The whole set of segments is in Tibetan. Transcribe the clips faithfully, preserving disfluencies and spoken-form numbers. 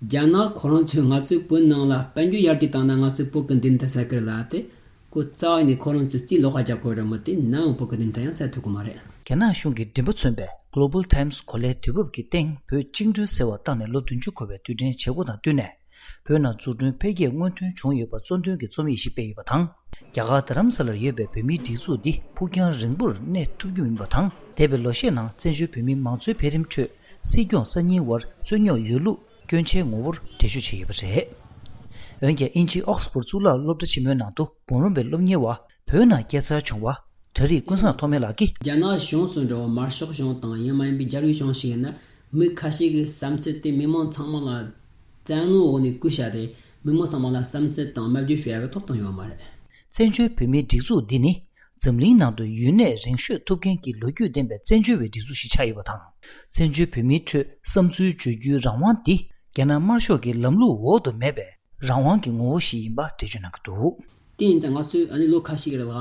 རྒྱ་ནག་ཁོ་རང་ཚོས་ང་ཚོའི་བོད་ནང་ལ་དཔལ་འབྱོར་ཡར་རྒྱས་བཏང་ན་ང་ཚོའི་བོད་ཀྱི་མདུན་མཐའ་གསལ་གི་རེད་ལབ་སྟེ། ཁོ་རྩ་བ་ནས་ཁོ་རང་ཚོས་རྩིས་ལོག་པ་རྒྱག་གི་རེད་མོད། དེ་ནམ་ཡང་བོད་ཀྱི་མདུན་མཐའ་ཡང་གསལ་ཐུབ་ཀྱི་མ་རེད། རྒྱ་ནག་གཞུང་གི་མགྲིན་པ་མཚོན་པའི་Global Times གོ་ལའི་དུས་བབ་ཀྱི་སྟེང་བོད་བཅིངས་འགྲོལ་ཟེར་བ་བཏང་ནས་ལོ་བདུན་ཅུ་འཁོར་བའི་དུས་དྲན་བྱེད་སྒོ་དང་བསྟུན་ནས། བོད་ནང་འཛུགས་སྐྲུན་འཕེལ་རྒྱས་སྔོན་ཐོན་བྱུང་ཡོད་པ་གཙོ་འདོན་གྱི་རྩོམ་ཡིག་ཞིག་སྤེལ་ཡོད་པ་དང་། རྒྱ་གར་རྡ་རམ་ས་ལར་ཡོད་པའི་བོད་མིའི་སྒྲིག་འཛུགས་འདི་ཕུགས་རྒྱང་རིང་པོར་གནས་ཐུབ་རྒྱུ་མིན་པ་དང་། འདས་པའི་ལོ་ཤས་ནང་བཙན་བྱོལ་བོད་མིའི་མང་གཙོའི་འཕེལ་རིམ་ཁྲོད་སྲིད་སྐྱོང་གསར་རྙིང་བར་རྩོད་རྙོག་ཡོད་ལུགས་སྐྱོན་ཆའི་ངོ་བོར་འགྲེལ་བརྗོད་བྱས་ཡོད་པ་རེད། འོན་ཀྱང་དབྱིན་ཇིའི་ཨོག་སི་ཕོར་གཙུག་ལག་སློབ་གྲྭ་ཆེན་མོའི་ནང་དུ་འབུམ་རམས་པའི་སློབ་གཉེར་བ་བོད་ནང་སྐྱེས་འཚར་བྱུང་བ་གྲྭ་རིགས་ཀུན་བཟང་ཐོགས་མེད་ལགས་ཀྱིས། རྒྱ་ནག་གཞུང་སུ་འགྲོ་བ་དམར་ཤོག་གཞུང་དང་ཡང་མ་ཡིན་པའི་རྒྱ་རིགས་གཞུང་ཞིག་ཡིན་ན། མི་ཁ་ཤས་ཀྱི་བསམ་ཚུལ་དེ་མི་མང་ཚང་མ་ལ་བཙན་གནོན་འོག་ནས་བསྐུལ་བྱས་ཏེ། མི་མང་ཚང་མ་ལ་བསམ་ཚུལ་དང་སྨྲ་བརྗོད་བྱེད་ཡག་གི་ཐོབ་ཐང་ཡོད་མ་རེད། བཙན་བྱོལ་བོད་མིའི་སྒྲིག་འཛུགས་འདི་ནི་འཛམ་གླིང་ནང་དུ་ཡུན་གནས་རིང་ཤོས་ཐུབ་མཁན་གྱི་ལོ་རྒྱུས་ལྡན་པའི་བཙན་བྱོལ་བའི་སྒྲིག་འཛུགས་ཤིག་ཆགས་ཡོད་པ་དང་། བཙན་བྱོལ་བོད་མིའི་ཁྲོད་བསམ་ཚུལ་བརྗོད་རྒྱུའི་རང་དབང་འདི་རྒྱ་ནག་དམར་ཤོག་གི་ལམ་ལུགས་འོག་ཏུ་མེད་པའི་རང་དབང་གི་ངོ་བོ་ཞིག་ཡིན་པ་འགྲེལ་བརྗོད་གནང་གི་འདུག། དེ་ཡིན་ཙང་ང་ཚོས་ཨ་ནི་ལོ་ཁ་ཤས་ཀྱི་རིང་ལ་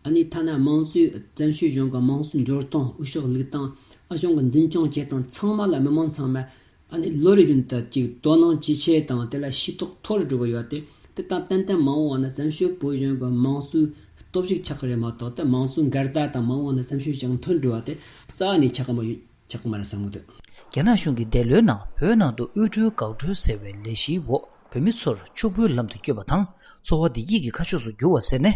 ཨ་ནི་ཐ་ན་མང་གཙོའི་བཙན་བྱོལ་གཞུང་གི་དམངས་གཙོའི་འབྱོར་སྟངས། འོས་ཤོག་བླུགས་སྟངས། ཨ་གཞུང་གི་འཛིན་སྐྱོང་བྱེད་སྟངས་ཚང་མ་ལ་མི་མང་ཚང་མས་ཨ་ནི་ལོ་རེ་བཞིན་དུ་ཅིག་དོ་སྣང་ཇེ་ཆེ་དང་དེ་ལ་ཤེས་རྟོགས་མཐོ་རུ་འགྲོ་གི་ཡོད་དེ། དེ་དང་ཏན་ཏན་མ་འོངས་པ་ན་བཙན་བྱོལ་བོད་གཞུང་གི་དམངས་གཙོའི་སྟོབས་ཤུགས་ཆགས་ཀྱི་རེད་མ་གཏོགས། དེ་དམངས་གཙོའི་འགལ་ཟླ་དང་མ་འོངས་པ་ན་བཙན་བྱོལ་ཞིག་མཐུན་འགྲོ་བ་དེ་རྩ་བ་ནས་ཆགས་ཀྱི་མ་ཡོད། ཆགས་ཀྱི་མ་རེད་བསམ་གྱི་འདུག། རྒྱ་ནག་གཞུང་གིས་འདས་ལོའི་ནང་བོད་ནང་དུ་དབུལ་སྒྲོལ་འགག་སྒྲོལ་ཟེར་བའི་ལས་གཞིའི་འོག་བོད་མི་ཚོར་ཕྱུག་པོའི་ལམ་དུ་བསྐྱོད་པ་དང་། འཚོ་བ་བདེ་སྐྱིད་ཀྱི་ཁ་ཕྱོགས་སུ་བསྒྱུར་བ་ཟེར་ནས།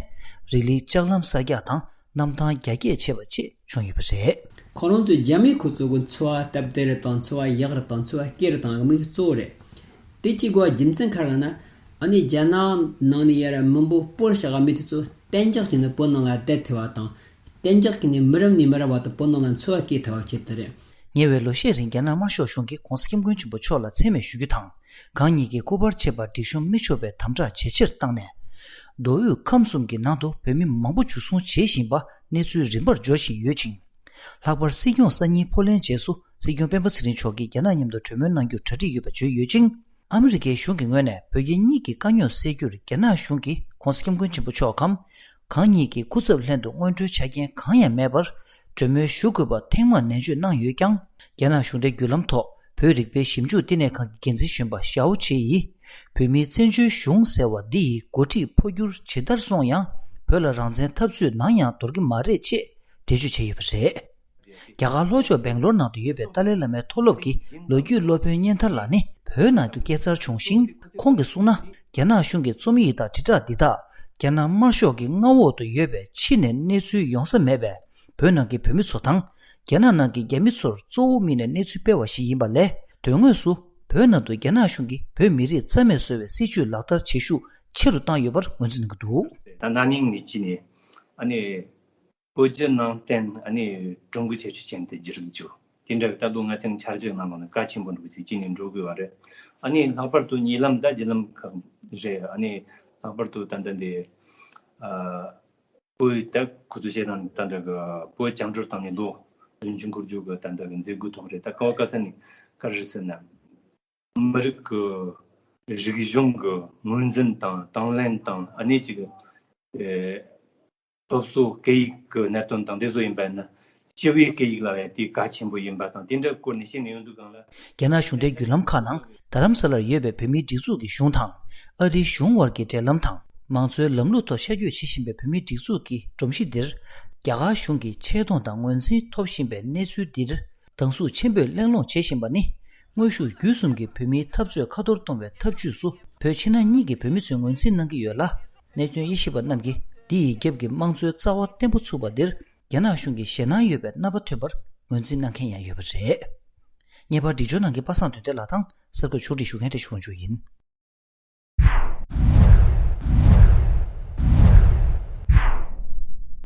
རི་ལིའི་ལྕགས་ལམ་གསར་རྒྱག་དང་གནམ་ཐང་རྒྱ་སྐྱེད་བྱས་པ་བཅས་བྱུང་ཡོད་པ་རེད། ཁོ་རང་ཚོས་རྒྱ་མིས་ཁོ་ཚོ་གི་འཚོ་བ་སྟབས་བདེ་རུ་དང་། འཚོ་བ་ཡག་རུ་དང་། འཚོ་བ་སྐྱིད་རུ་དང་གི་དམིགས་གཙོ་བོ་རེད། དེ་གཅིག་གོ་རྒྱུ་མཚན་ག་རེ་ལབ་ན། ཨ་ནི་རྒྱ་ནག་ནང་ནས་ཡར་མི་འབོར་སྤོར་བཞག་ག་མི་དེ་ཚོ་གཏན་འཇགས་ཀྱི་ནི་བོད་ནང་ལ་བསྡད་ཐུབ་པ་དང་། གཏན་འཇགས་ཀྱི་ནི་མི་རབས་ནས་མི་རབས་བར་དུ་བོད་ནང་ལ་འཚོ་བ་སྐྱེལ་ཐུབ་པ་ཆེད་དུ་རེད། ཉེ་བའི་ལོ་ཤས་རིང་རྒྱ་ནག་དམར་ཤོག་གཞུང་གིས་༸གོང་ས་༸སྐྱབས་མགོན་ཆེན་པོ་མཆོག་ལ་མཚན་སྨད་ཞུ་རྒྱུ་དང་། གང་ཉིད་ཀྱི་སྐུ་པར་ཆད་པ་སྒྲིག་གཤོམ་མི་ཆོག་པའི་དམ་དྲག་ཇེ་ཆེར་བཏང་ནས། མདོ་དབུས་ཁམས་གསུམ་གྱི་ནང་དུ་བོད་མི་མང་པོ་འཇུ་བཟུང་བྱེད་བཞིན་པ་གནས་ཚུལ་རིམ་པར་འབྱོར་བཞིན་ཡོད་ཅིང་། ལྷག་པར་སྲིད་སྐྱོང་གསར་རྙིང་འཕོ་ལེན་རྗེས་སུ་སྲིད་སྐྱོང་སྤེན་པ་ཚེ་རིང་མཆོག་གིས་རྒྱ་ནག་མཉམ་དུ་གྲོས་མོལ་གནང་རྒྱུར་གྲ་སྒྲིག་ཡོད་པ་བརྗོད་ཡོད་ཅིང་། ཨ་མི་རི་ཀའི་གཞུང་གི་ངོས་ནས་བོད་རྒྱ་གཉིས་ཀྱི་དཀའ་རྙོག་སེལ་རྒྱུར་རྒྱ་ནག་གཞུང་གིས་༸གོང་ས་༸སྐྱབས་མགོན་ཆེན་པོ་མཆོག་གམ། གང་ཉིད་ཀྱི་སྐུ་ཚབ་ལྷན་དུ་སྔོན་འགྲོའི་ཆ་རྐྱེན་གང་ཡང་མེད་པར་གྲོས་མོལ་ཞུ་དགོས་པ་ཐེངས་མང་ནན་བརྗོད་གནང་ཡོད་ཀྱང་། རྒྱ་ནག་གཞུང་འབྲེལ་བརྒྱུད་ལམ་ཐོག་བོད་རིག་པའི་ཞིབ་འཇུག་བསྟི་གནས་ཁང་གི་འགན་འཛིན་གཞོན་པ་ཞའོ་ཆེ་ཡིས། བོད་མིའི་བཙན་བྱོལ་གཞུང་ཟེར་བ་འདི་ཡི་འགོ་ཁྲིད་འཕོ་འགྱུར་ཇི་ལྟར་སོང་ཡང་། བོད་ལ་རང་བཙན་འཐབ་རྩོད་ནམ་ཡང་འདོར་གྱི་མ་རེད་ཅེས་འགྲེལ་བརྗོད་བྱས་ཡོད་པ་རེད། རྒྱ་གར་ལྷོ་ཕྱོགས་སྦེང་ལོར་ནང་དུ་ཡོད་པའི་ཏཱ་ལའི་བླ་མའི་མཐོ་སློབ་ཀྱི་ལོ་རྒྱུས་སློབ་དཔོན་གཉན་ཐར་ལགས་ནི་བོད་ནང་དུ་སྐྱེས་འཚར་བྱུང་ཞིང་། ཁོང་གིས་གསུངས་ན། རྒྱ་ནག་གཞུང་གི་རྩོམ་ཡིག་དང་དྲིལ་བསྒྲགས་འདི་དག་རྒྱ་ནག་དམར་ཤོག་གི་མངའ་འོག་ཏུ་ཡོད་པའི་ཕྱི་ནས་གནས་ཚུལ་ཡོང་ས་མེད་པའི་བོད་ནང་གི་བོད་མི་ཚོ་དང་། རྒྱ་ནག་ནང་གི་རྒྱ་མི་ཚོར་གཙོ་བོ་དམིགས་ནས་གནས་ཚུལ་སྤེལ་བ་ཞིག་ཡིན་པ་ལས། དོན་དངོས་སུ་བོད་ནང་དུ་རྒྱ་ནག་གཞུང་གིས་བོད་མི་རིགས་རྩ་མེད་བཟོ་བའི་སྲིད་བྱུས་ལག་བསྟར་བྱེད་ཤུགས་ཆེ་རུ་བཏང་ཡོད་པར་ངོས་འཛིན་གནང་གི་འདུག། ད་ན་ནིང་ནས་ཅི་ནས་ཨ་ནི། བོད་བརྒྱུད་ནང་བསྟན་ཨ་ནི་ཀྲུང་གོའི་ཁྱད་ཆོས་ཅན་དུ་བསྒྱུར་རྒྱུ། དེ་འདྲ་ད་དུང་ང་ཚོའི་འཆར་གཞི་ནང་ལོགས་ནས་གལ་ཆེན་པོ་འགྲོ་གི་ཅིག་ཅི་ནས་འགྲོ་དགོས་པ་རེད། ཨ་ནི་ལྷག་པར་དུ་གཉིད་ལམ་ད་བརྒྱུད་ལམ་ཁག་རེད། ཨ་ནི་ལྷག་པར་དུ་ད་ལྟ་འདི་ཨ་བོད་ད་ཁོ་ཚོ་བཤད་སྟངས་ད་ལྟ་གི་བོད་བཅིངས་འགྲོལ་བཏང་ནས་ལོ་བདུན་ཅུ་འཁོར་རྒྱུ་གི་ད་ལྟ་གི་མཛད་སྒོའི་ཐོག་རེད། ད་ཀ་བ་ཀ་ས་ནས་ག་རེ་ཟེར་ན། མི་རིགས་ཀྱི་རིག་གཞུང་གི་ངོས་འཛིན་དང་དང་ལེན་དང་ཨ་ནི་ཅིག་ཨེ་སློབ་གསོ་སྐད་ཡིག་གི་གནད་དོན་དང་དེ་ཚོ་ཡིན་པ་ན་སྤྱི་བའི་སྐད་ཡིག་ལ་ཡང་དེ་གལ་ཆེན་པོ་ཡིན་པ་དང་དེ་འདྲ་སྐོར་ནས་བཤད་ནས་ཡོང་དུས་སྒང་ལ། རྒྱ་ནག་གཞུང་འབྲེལ་བརྒྱུད་ལམ་ཁག་ནང་རྡ་རམ་ས་ལར་ཡོད་པའི་བོད་མིའི་སྒྲིག་འཛུགས་ཀྱི་གཞུང་དང་ཨ་རིའི་གཞུང་དབར་གྱི་འབྲེལ་ལམ་དང་མང་གཙོའི་ལམ་ལུགས་ཐོག་ཤར་བསྐྱོད་བྱེད་བཞིན་པའི་བོད་མིའི་སྒྲིག་འཛུགས་ཀྱི་སྒྲོམ་གཞི་འདིར་རྒྱ་གར་གཞུང་གིས་ཆེ་མཐོང་དང་ངོས་འཛིན་ཐོབ་བཞིན་པའི་གནས་ཚུལ་འདིར། སྡང་ཟུག་ཆེན་པོས་གླེང་སློང་བྱེད་བཞིན་པ་ནི། དངོས་ཤུགས་བརྒྱུད་གསུམ་གྱིས་བོད་མིའི་འཐབ་རྩོད་ཁ་གཏོར་གཏོང་བའི་ཐབས་ཇུས་སུ་བོད་ཕྱི་ནང་གཉིས་ཀྱི་བོད་མི་ཚོས་ངོས་འཛིན་གནང་གི་ཡོད་ལ། གནད་དོན་དབྱེ་ཞིབ་པ་རྣམས་ཀྱིས་འདི་ཡི་རྒྱབ་ཀྱི་དམངས་གཙོའི་རྩ་བ་བརྟན་པོ་ཚུགས་པ་འདིར་རྒྱ་ནག་གཞུང་གི་ཞེད་སྣང་ཡོད་པའི་རྣམ་པ་ཐོན་པར་ངོས་འཛིན་གནང་མཁན་ཡང་ཡོད་པ་རེད། ངེས་པར་འགྲིག་སྦྱོར་ནང་གི་པ་སངས་དོན་ལྡན་ལགས་དང་གསར་འགོད་ཕྱོགས་སྒྲིག་ཞུ་མཁན་བཀྲ་ཤིས་དབང་ཕྱུག་ཡིན།